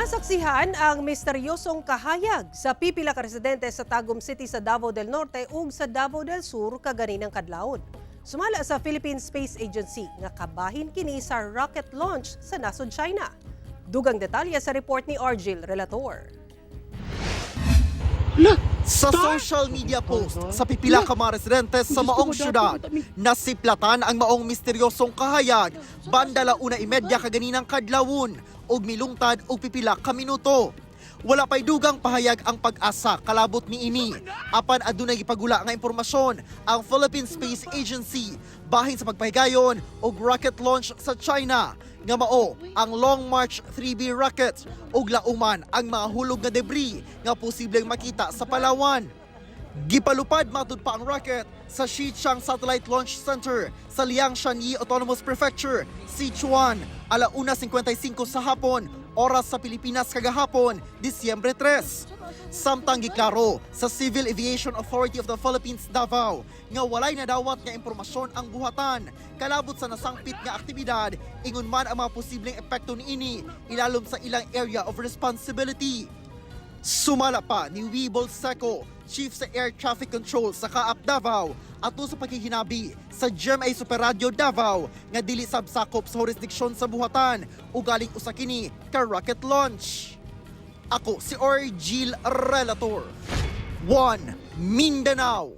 Nasaksihan ang misteryosong kahayag sa pipila ka residente sa Tagum City sa Davao del Norte ug sa Davao del Sur kaganinang kadlawon. Sumala sa Philippine Space Agency nga kabahin kini sa rocket launch sa nasod China. Dugang detalye sa report ni Argil Relator. Sa social media post sa pipila ka mga residente sa maong syudad, nasiplatan ang maong misteryosong kahayag banda 1:30 kaganinang kadlawon ug milungtad og pipila ka minuto. Wala pa'y dugang pahayag ang PAGASA kalabot niini. Apan adunay gipagula nga impormasyon ang Philippine Space Agency bahin sa pagpahigayon og rocket launch sa China nga mao ang Long March 3B rocket ug lauman ang mga hulog nga debris nga posibleng makita sa Palawan. Gipalupad matud pa ang rocket sa Xichang Satellite Launch Center sa Liangshan Yi Autonomous Prefecture, Sichuan, 1:55 sa hapon, oras sa Pilipinas kagahapon, Disyembre 3. Samtang giklaro sa Civil Aviation Authority of the Philippines Davao nga walay nadawat nga impormasyon ang buhatan kalabot sa nasangpit nga aktibidad, ingon man ang mga posibleng epekto niini ilalom sa ilang area of responsibility. Sumala pa ni Weeble Seco, Chief sa Air Traffic Control sa CAAP Davao, ato sa pagkihinabi sa GMA Super Radio Davao nga dili sabsakop sa jurisdiksyon sa buhatan o galing usa kini ka rocket launch. Ako si Orgil Relator. 1 Mindanao.